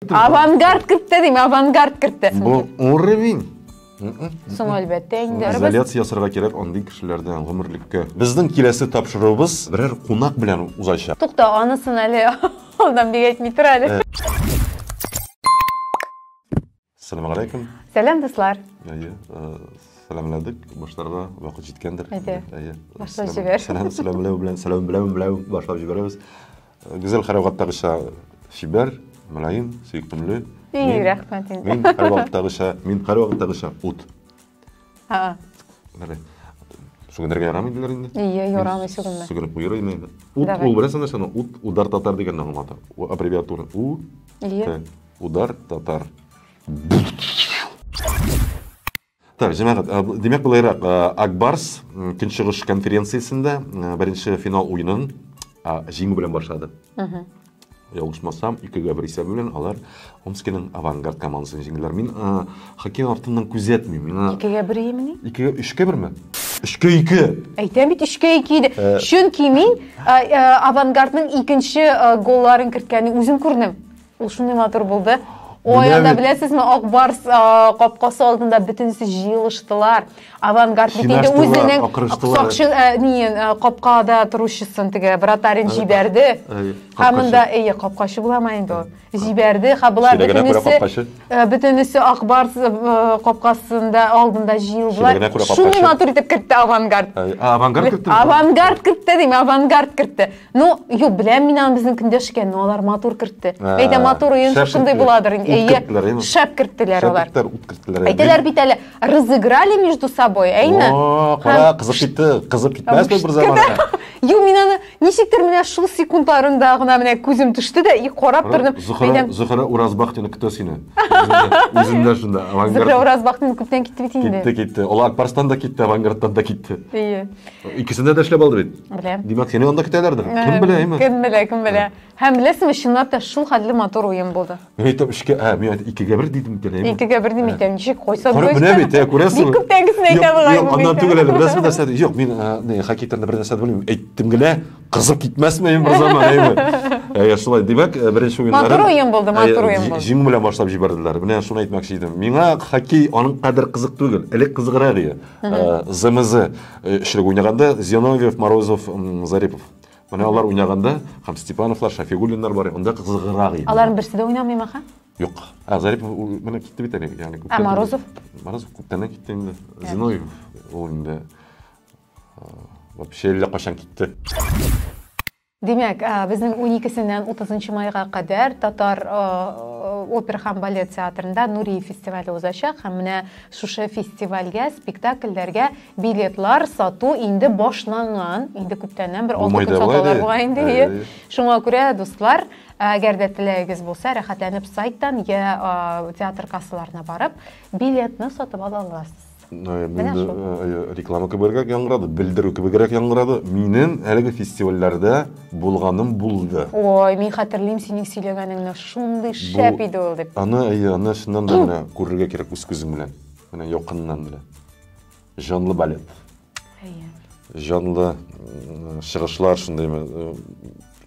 Авангард кертте дим, авангард кертте. Бу уровень. Соң әлбәттә инде. Изоляция ясарга кирәк андый кешеләрдән гомерлеккә. Безнең киләсе тапшыруыбыз берәр кунак белән узачак. Тукта, анысын әле алдан бик әйтми тор әле. Сәлам алейкум. Сәлам, дуслар. Әйе, сәламләдек. Башларга вакыт җиткәндер. Әйдә. Әйе. Башлап җибәр. Сәлам, сәламләү белән, сәлам белән белән башлап җибәрәбез. Гүзәл һәрвакыттагыча чибәр, мөлаем, сөйкемле. И, рәхмәт инде. Мин һәрвакыттагыча, мин һәрвакыттагыча ут. Ха. Менә. Сүгенергә ярамый диләр инде. Ие, ярамый сүгенмә. Сүгенеп куер идем инде. Ут, Давай. ул беләсең нәрсәне? Ут, удар татар дигәнне аңлата. Аббревиатура. У, Ие. Т. Удар татар. Так, җәмәгать, димәк, былайрак, Акбарс Көнчыгыш конференциясендә беренче финал уенын җиңү белән башлады. Ялгышмасам, 2-1 исәбе белән алар Омскиның Авангард командасын җиңделәр. Мин хоккей артыннан күзәтмим. Миңа 2-1 имени? 2-гә 3-кә 1-ме? 3-кә 2. Әйтәм бит, 3-кә 2 иде. Чөнки мин Авангардның икенче голларын керткәнен үзем күрдем. Ул шундый матур булды. Ой, Менә анда бит. беләсезме, Ак Барс капкасы алдында бөтенесе җыелыштылар. Авангард бит инде Чинаштылар, үзенең акырыштылар. сакчы, ни, капкада торучысын теге вратарен җибәрде. Һәм Капкачы. монда, әйе, капкачы буламы инде ул? Җибәрде. Һәм болар Чиләгенә күрә капкачы. бөтенесе Ак Барс капкасында алдында җыелдылар. Чиләгенә күрә Шундый капкачы. матур итеп кертте Авангард. Авангард кертте. Авангард кертте дим, Авангард кертте. Ну, юк, беләм мин аны безнең көндәш икән, но алар матур кертте. Әйтә, матур уен Шәп шушындый керттеләр. буладыр инде. Ут Әйе, керттеләр, әйеме? шәп керттеләр Шәп алар. керттеләр, ут керттеләр. Әйтәләр бит әле, разыграли между собой, әйме? О, кара, кызып китте, кызып китмәсме бер заман? Юк, мин аны ничектер менә шул секундларында гына менә күзем төште дә, и карап тордым. Зөхрә, Әйтәм, Зөхрә Уразбахтина көтә сине. Үзендә шунда Авангард. Зөхрә Уразбахтина күптән китте бит инде. Китте, китте. Ул Акбарстан да китте, Авангардтан да китте. Әйе. Икесендә дә эшләп алды бит. Беләм. Димәк, сине анда көтәләрдер. Кем белә, әйме? Кем белә, кем белә. Һәм беләсеңме, чынлап та шул хәтле матур уен булды. Мин әйтәм, өчкә, ә, мин әйтәм, 2-1 дидем икән, әйме? 2-1 дим әйтәм, ничек кайсан Кара, менә бит, күрәсеңме? Бик күптәнгесен әйтә Юк, бугай. Юк, аннан түгел әле, беләсеңме нәрсә? Юк, мин не, хоккей турында бер нәрсә дә белмим. Әйттем генә, кызып китмәсме бер заман, әйме? Әйе, шулай. Димәк, беренче уеннарын Матур уен булды, матур уен булды. Җиңү белән башлап җибәрделәр. Менә шуны әйтмәкче идем. Миңа хоккей аның кадәр кызык түгел. Элек кызыграк иде. ЗМЗ өчлек уйнаганда Зиновьев, Морозов, Зарипов. Менә алар уйнаганда һәм Степановлар, Шафигуллиннар бар, анда кызыграк иде. Аларның берсе дә уйнамыймы, ха? Юк. А Зарипов менә китте бит әле, ягъни А Морозов? Морозов күптәннән китте инде. Зиновьев ул инде вообще әллә кайчан китте. Димәк, безнең 12-сеннән 30 майга кадәр Татар опера һәм балет театрында Нуриев фестивале узачак һәм менә шушы фестивальгә, спектакльләргә билетлар сату инде башланган, инде күптәннән бер Бу 6 майда көн була саталар иде. була инде. Әйе. Шуңа күрә, дуслар, әгәр дә теләгегез булса, рәхәтләнеп сайттан я театр кассаларына барып, билетны сатып ала аласыз. Менә Инде, шул. Реклама кебегрәк яңгырады, белдерү кебегрәк яңгырады. Минем әлеге фестивальләрдә булганым булды. Ой, мин хәтерлим синең сөйләгәнеңне, шундый шәп иде ул дип. Аны, әйе, аны чыннан да менә күрергә кирәк үз күзең белән. Менә якыннан менә. Җанлы балет. Әйе. Җанлы чыгышлар, шундый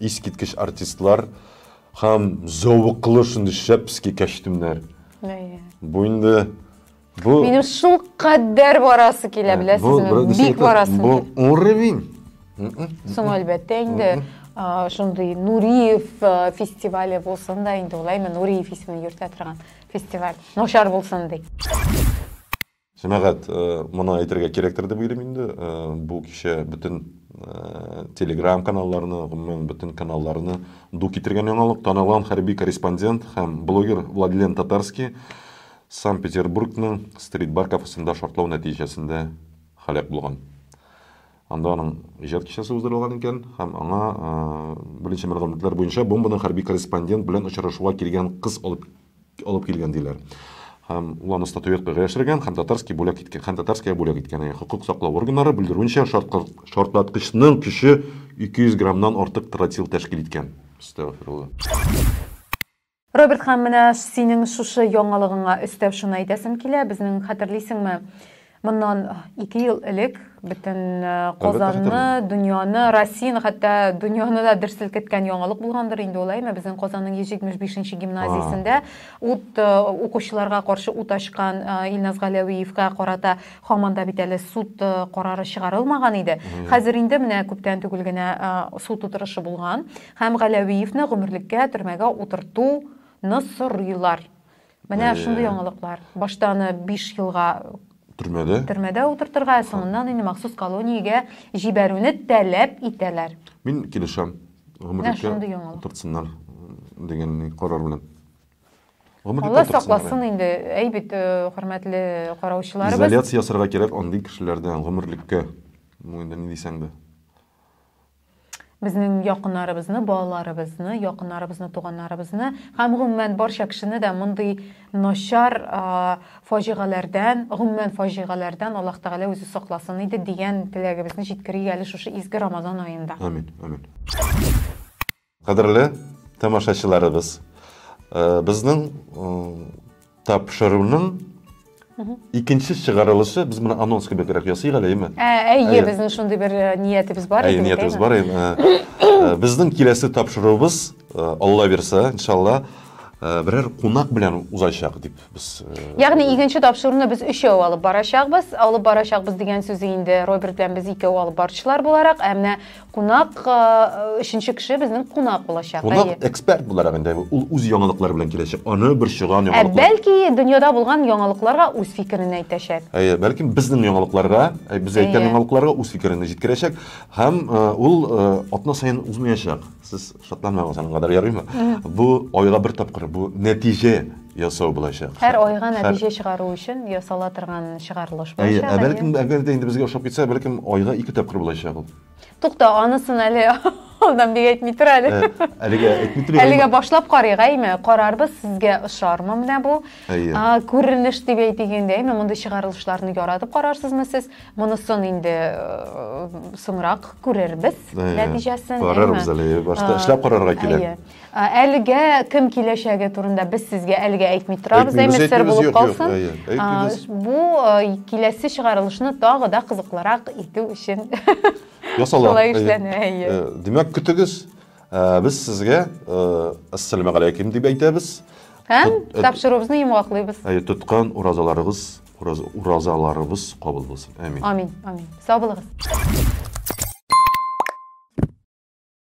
искиткеч артистлар һәм зәвыклы шундый шәпский костюмнар. Әйе. Бу инде бу Минем шул кадәр барасы килә, беләсезме? Бик барасы Бу килә. уровень. Соң әлбәттә инде, шундый Нуриев фестивале булсын да инде, улаймы, Нуриев исемен йөртә торган фестиваль. Начар булсын ди. Җәмәгать, моны әйтергә кирәктер дип уйлыйм инде. Бу кичә бөтен Telegram каналларны, гомумән бөтен каналларны ду китергән яңалык. Танылган хәрби корреспондент һәм блогер Владлен Татарский Санкт-Петербургның стрит-бар кафесында шартлау нәтиҗәсендә һәлак булган. Анда аның иҗат кичәсе уздырылган икән һәм аңа берничә мәгълүматлар буенча бомбаны хәрби корреспондент белән очрашуга килгән кыз алып килгән диләр. Һәм ул аны статуэткага яшергән һәм Татарский бүләк иткән, һәм Татарская бүләк иткән. Ягъни хокук саклау органнары белдерүенчә, шартлаткычның көче 200 граммнан артык тротил тәшкил иткән. Әстәгъфирулла. Роберт һәм менә синең шушы яңалыгыңа өстәп шуны әйтәсем килә. Безнең хәтерлисеңме, моннан 2 ел элек Бөтен э, Казанны, дөньяны, Россияне, хәтта дөньяны да дер селкеткән яңалык булгандыр инде ул, әйме? Безнең Казанның 175 нче гимназиясендә ут э, укучыларга каршы ут ачкан э, Илназ Галәвиевка карата һаман да бит әле суд карары чыгарылмаган иде. Хәзер инде менә күптән түгел генә суд утырышы булган һәм Галәвиевны гомерлеккә төрмәгә утыртуны сорыйлар. Менә шундый яңалыклар. Башта аны 5 елга төрмәдә төрмәдә утыртырга, ә соңыннан инде махсус колониягә җибәрүне таләп итәләр. Мин килешәм. Гомерлеккә утыртсыннар дигән карар белән. Алла сакласын инде, әй бит, э, хөрмәтле караучыларыбыз. Изоляция ясарга кирәк андый кешеләрдән гомерлеккә. Ну инде ни дисәң дә. Безнең якыннарыбызны, балаларыбызны, якыннарыбызны, туганнарыбызны һәм гомумән барча кешене дә мондый начар фаҗигаләрдән, гомумән фаҗигаләрдән Аллаһ Тәгалә үзе сакласын иде дигән теләгебезне җиткерик әле шушы изге Рамазан аенда. Амин, амин. Кадерле тамашачыларыбыз, э, безнең э, тапшыруның икенче чыгарылышы, без моны анонс кебегрәк ясыйк әле, әйеме? Ә, әйе, безнең шундый бер э, ниятебез бар. Әйе, ниятебез бар. Безнең киләсе тапшыруыбыз, Алла бирсә, иншалла, берәр кунак белән узачак дип без. Ягъни икенче тапшыруны без өчәү алып барачакбыз. Алып барачакбыз дигән сүзе инде Роберт белән без икәү алып баручылар буларак, ә менә Кунак, өченче кеше безнең кунак булачак. Кунак эксперт буларак инде ул үз яңалыклары белән киләчәк. Аны борчыган яңалыклар. Ә бәлки дөньяда булган яңалыкларга үз фикерен әйтәчәк. Әйе, бәлки безнең яңалыкларга, без әйткән яңалыкларга үз фикерен җиткерәчәк һәм ул атна саен узмаячак. Сез шатланмагыз аның кадәр, ярыймы? Бу айга бер тапкыр, бу нәтиҗә ясау булачак. Һәр айга нәтиҗә чыгару өчен ясала торган чыгарылыш булачак. Әйе, ә бәлкем, әгәр дә инде безгә ошап китсә, бәлкем айга ике тапкыр булачак ул. Тукта, анысын әле алдан бик әйтми тор әле. Э, әлегә әйтми торыйк. Әлегә башлап карыйк, әйме? Карарбыз, сезгә ошармы менә бу? Күренеш дип әйтик инде, әйме? Мондый чыгарылышларны яратып карарсызмы сез? Монысын инде э, соңрак күрербез нәтиҗәсен. Карарбыз әле, башта эшләп карарга кирәк. Әлегә кем киләчәге турында без сезгә әлегә әйтми торабыз, әйме сер булып калсын. Бу киләсе чыгарылышны тагы да кызыклырак итү өчен ясала. Шулай эшләнә, әйе. Димәк, көтегез. Без сезгә ассаламу дип әйтәбез. Һәм тапшыруыбызны йомгаклыйбыз. Әйе, тоткан уразаларыгыз, уразаларыбыз кабул булсын. Амин. Амин, амин. Сау булыгыз.